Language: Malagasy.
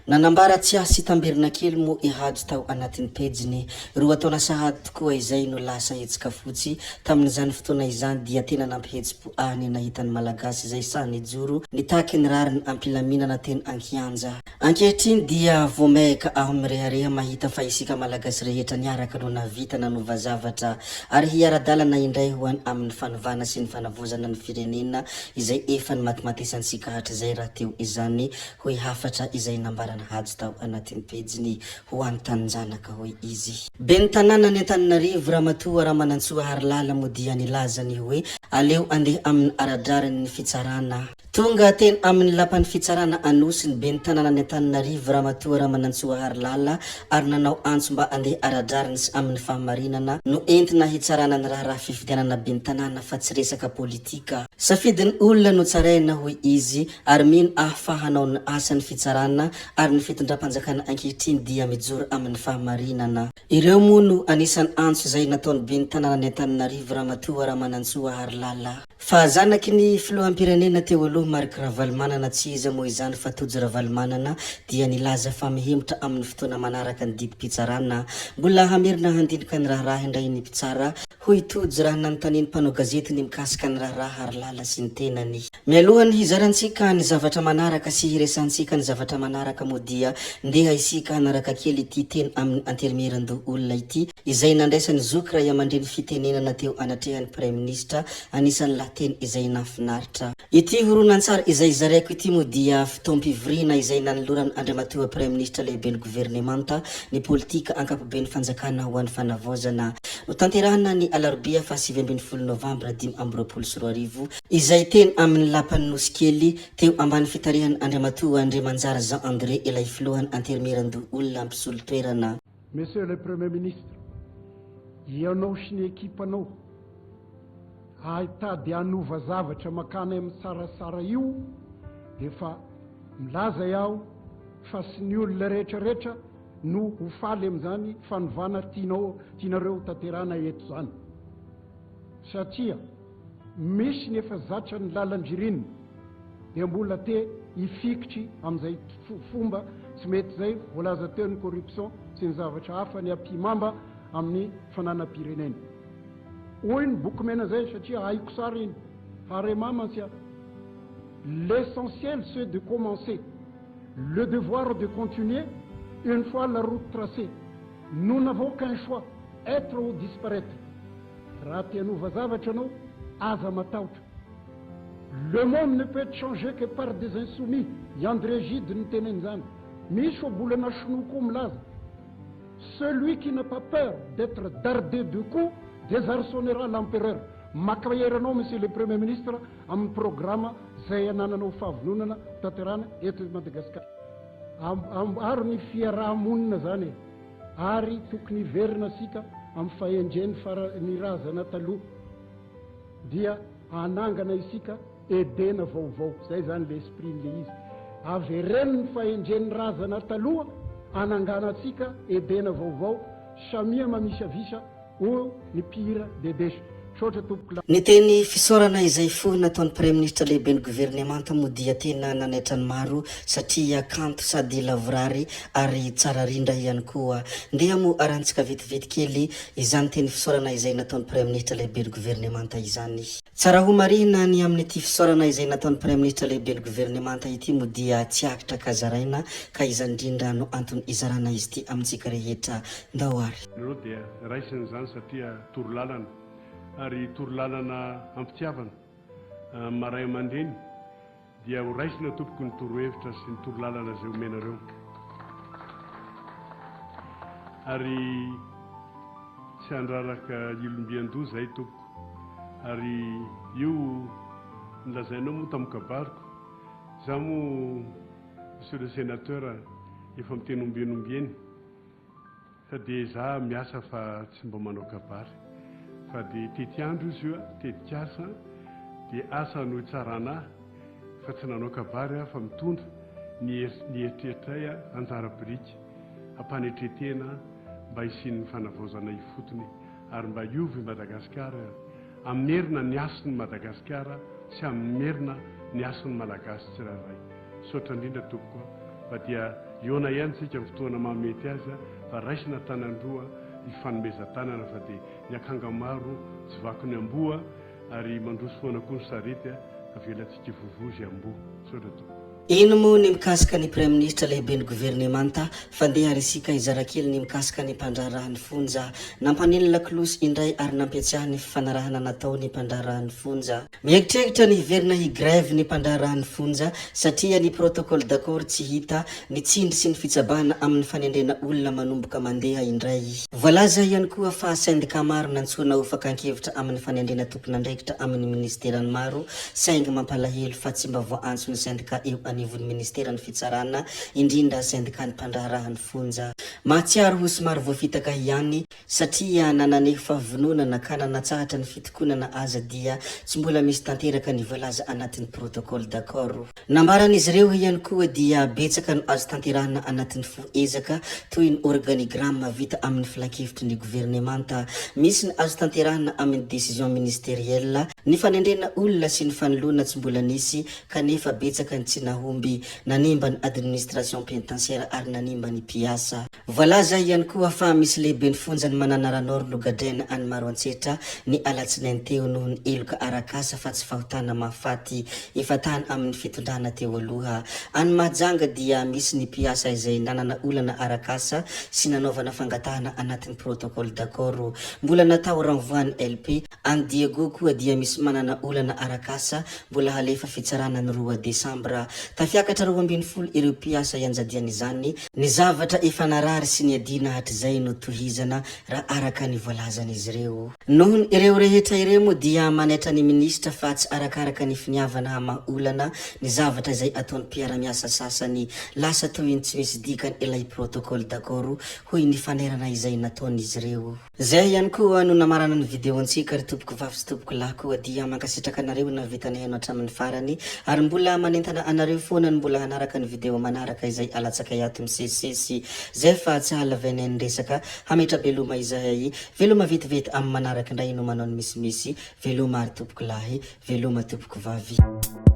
Nanambara tsy ahy sy tamberina kely moa i Hajo tao anatin'ny pejiny. Roa taona sahady tokoa izay no lasa hetsika fotsy. Tamin'izany fotoana izany dia tena nampihetsi-po ahy ny nahita ny Malagasy izay sahy nijoro nitaky ny rariny am-pilaminana teny an-kianja. Ankehitriny dia vao maika aho mirehareha mahita fa isika Malagasy rehetra niaraka no nahavita nanova zavatra ary hiara-dalana indray ho any amin'ny fanovana sy ny fanavaozana ny firenena izay efa nimatimatesantsika hatrizay rahateo izany hoy hafatra izay nambaran'i Hajo tao anatin'ny pejiny ho an'ny taninjanaka hoy izy. Ben'ny tanànan'i Antananarivo Ramatoa Ramanantsoa Harilala moa dia nilaza ny hoe aleo andeha amin'ny ara-drariny ny fitsarana. Tonga teny amin'ny lapan'ny fitsarana Anosy ny ben'ny tanànan'i Antananarivo Ramatoa Ramanantsoa Harilala ary nanao antso mba andeha ara-drariny sy amin'ny fahamarinana no entina hitsarana ny raharaha fifidianana ben'ny tanàna fa tsy resaka politika. Safidin'ny olona no tsaraina hoy izy Ary mino aho fa hanao ny asa ny fitsarana ary ny fitondram-panjakana ankehitriny dia mijoro amin'ny fahamarinana. Ireo moa no anisan'ny antso izay nataon'ny ben'ny tanànan'i Antananarivo Ramatoa Ramanantsoa Harilala. Fa zanaky ny filoham-pirenena teo aloha Marc Ravalomanana tsy iza moa izany fa Tojo Ravalomanana dia nilaza fa mihemotra amin'ny fotoana manaraka ny didim-pitsarana. Mbola hamerina handinika ny raharaha indray ny mpitsara hoy Tojo raha nanontanian'ny mpanao gazety ny mikasika ny raharaha Harilala sy ny tenany. Mialohan'ny hizarantsika ny zavatra manaraka sy hiresahantsika ny zavatra manaraka moa dia ndeha isika hanaraka kely ity teny amin'ny Anterimierandoholona ity izay nandraisan'ny zoky ray aman-dreny fitenenana teo anatrehan'ny Praiminisitra anisan'ny lahateny izay nahafinaritra. Ity horonantsary izay zaraiko ity moa dia fotoam-pivoriana izay nanoloran' Andriamatoa Praiminisitra Lehiben'ny Governemanta ny politika ankapoben'ny fanjakana ho an'ny fanavaozana notanterahina ny alarobia faha 19 novambra 2025 Izay teny amin'ny lapan'ny Nosy Kely, teo ambany fitarihan' Andriamatoa Andriamanjara Jean André ilay filohan'ny Antenimierandoholona mpisolo toerana. Monsieur le Premier Ministre, ianao sy ny ekipanao ahitady hanova zavatra makany amin'ny tsarasara io dia efa milaza iaho fa sy ny olona rehetra rehetra no ho faly amin'izany fanovana tianao tianareo ho tanterahana eto izany satria Misy ny efa zatra ny lalan-dririnina dia mbola te hifikitry amin'izay fomba tsy mety izay, voalaza teo ny corruption sy ny zavatra hafa ny ampihimamba amin'ny fananam-pirenena. Hoy ny boky mena izay satria haiko tsara iny, Harema mantsy a! L'essentiel c'est de commencer, le devoir de continuer une fois la route tracée. Nous n'avons qu'un choix, être ou disparaître. Raha te hanova zavatra ianao, aza matahotra. Le monde ne peut être changé que par des insoumis, i André Gide niteny an'izany. Misy ohabolana sinoa koa milaza, Celui qui n'a pas peur d'être dardé de coups désarçonnera l'empereur. Mankahery anao Monsieur le Premier Ministre amin'ny programa izay anananao fahavononana hotanterahana eto Madagasikara. Ambaro ny fiaraha-monina izany e! Ary tokony hiverina isika amin'ny fahendren'ny fara ny razana taloha dia hanangana isika Edena vaovao. Zay zany le esprit n'le izy. Avereno ny fahendren'ny razana taloha hananganantsika Edena vaovao. Samia mamisavisa hoy ny mpihira Dedesha. Misaotra tompoko lahy. Ny teny fisaorana izay fohy nataon'ny Praiminisitra lehiben'ny governemanta moa dia tena nanaitra ny maro satria kanto sady lavorary ary tsara rindra ihany koa. Ndeha moa arahantsika vetivety kely izany teny fisaorana izay nataon'ny Praiminisitra lehiben'ny governemanta izany. Tsara ho marihina ny amin'ity fisaorana izay nataon'ny Praiminisitra lehiben'ny governemanta ity moa dia tsy akitra ka zaraina ka izany indrindra no antony izarana izy ity amintsika rehetra. Ndao ary. Nareo dia raisina izany satria torolalana ary torolalana am-pitiavana amin'ny maha ray aman-dreny dia ho raisina tompoko ny torohevitra sy ny torolalana izay omenareo ary tsy handraraka ilombian-doha izahay tompoko ary io nolazainao moa tamin'ny kabariko izaho moa monsieur le sénateur efa miteny ombieny ombieny Fa dia za miasa fa tsy mba manao kabary. Fa dia tetiandro izy io a, tetikasa, dia asa no hitsarana ahy fa tsy nanao kabary aho fa mitondra ny ny eritreritray anjara biriky hampanetretena mba hisian'ny fanavaozana ifotony ary mba hiova i Madagasikara hamerina ny hasin'i Madagasikara sy hamerina ny hasin'ny Malagasy tsirairay. Misaotra indrindra tompoko a. Fa dia. Hihaona ihany isika amin'ny fotoana mahamety azy fa raisina tanan-droa hifanomezan-tanana fa dia ny akanga maro tsy vaky ny amboa ary mandroso foana koa ny sarety ka avelantsika hivovoa izay amboa. Misaotra tompoko. Ino moa ny mikasika ny Praiminisitra lehiben'ny governemanta? Fandeha ary isika hizara kely ny mikasika ny mpandraharaha ny fonja. Nampaneno lakolosy indray ary nampiatsiahy ny fifanarahana natao ny mpandraharaha ny fonja. Mieritreritra ny hiverina hi-grève ny mpandraharaha ny fonja satria ny protocole d'accord tsy hita, ny tsindry sy ny fitsabahana amin'ny fanendrena olona manomboka mandeha indray. Voalaza ihany koa fa sendika maro nantsoina ho fakan-kevitra amin'ny fanendrena tompon'andraikitra amin'ny minisiterany maro saingy mampalahelo fa tsy mba voaantso ny sendika eo anivon'ny minisiteran'ny fitsarana indrindra sendikan'ny mpandraharaha ny fonja. Mahatsiaro ho somary voafitaka ihany satria na naneho fahavononana ka nanatsahatra ny fitokonana aza dia tsy mbola misy tanteraka ny voalaza anatin'ny protocole d'accord. Nambaran'izy ireo ihany koa dia betsaka no azo tanterahina anatin'ny fo ezaka toy ny organigramme vita amin'ny filankevitry ny governemanta. Misy ny azo tanterahina amin'ny décision ministérielle, ny fanendrena olona sy ny fanoloana tsy mbola nisy kanefa betsaka ny tsy nahomby, nanimba ny administration pénitentiaire ary nanimba ny mpiasa. Voalaza ihany koa fa misy lehiben'ny fonjan'i Mananara Nord nogadraina any Maroantsetra ny alatsinainy teo noho ny heloka arak'asa fa tsy fahotana mahafaty efa tany amin'ny fitondrana teo aloha. Any Mahajanga dia misy ny mpiasa izay nanana olana arak'asa sy nanaovana fangatahana anatin'ny protocole d'accord. Mbola natao renvoi ny LP. Any Diego koa dia misy manana olana arak'asa mbola halefa fitsarana ny roa desambra. Tafiakatra 12 ireo mpiasa ianjadian'izany. Ny zavatra efa narary sy niadiana hatrizay no tohizana raha araka ny voalazan'izy ireo. Noho ireo rehetra ireo moa dia manaitra ny minisitra fa tsy arakaraka ny finiavana hamaha olana ny zavatra izay ataon'ny mpiara-miasa sasany. Lasa toy ny tsy misy dikany ilay protocole d'accord hoy ny fanairana izay nataon'izy ireo. Zay ihany koa no namarana ny vidéo antsika ry tompoko vavy sy tompoko lahy koa dia mankasitraka anareo nahavita nihaino hatramin'ny farany ary mbola manentana anareo foana ny mbola hanaraka ny vidéo manaraka izay alatsakay ato misesisesy zay fa tsy hahalavainay ny resaka hametra-beloma izahay veloma vetivety amin'ny manaraka indray no manao ny misimisy veloma ary tompoko lahy veloma tompoko vavy.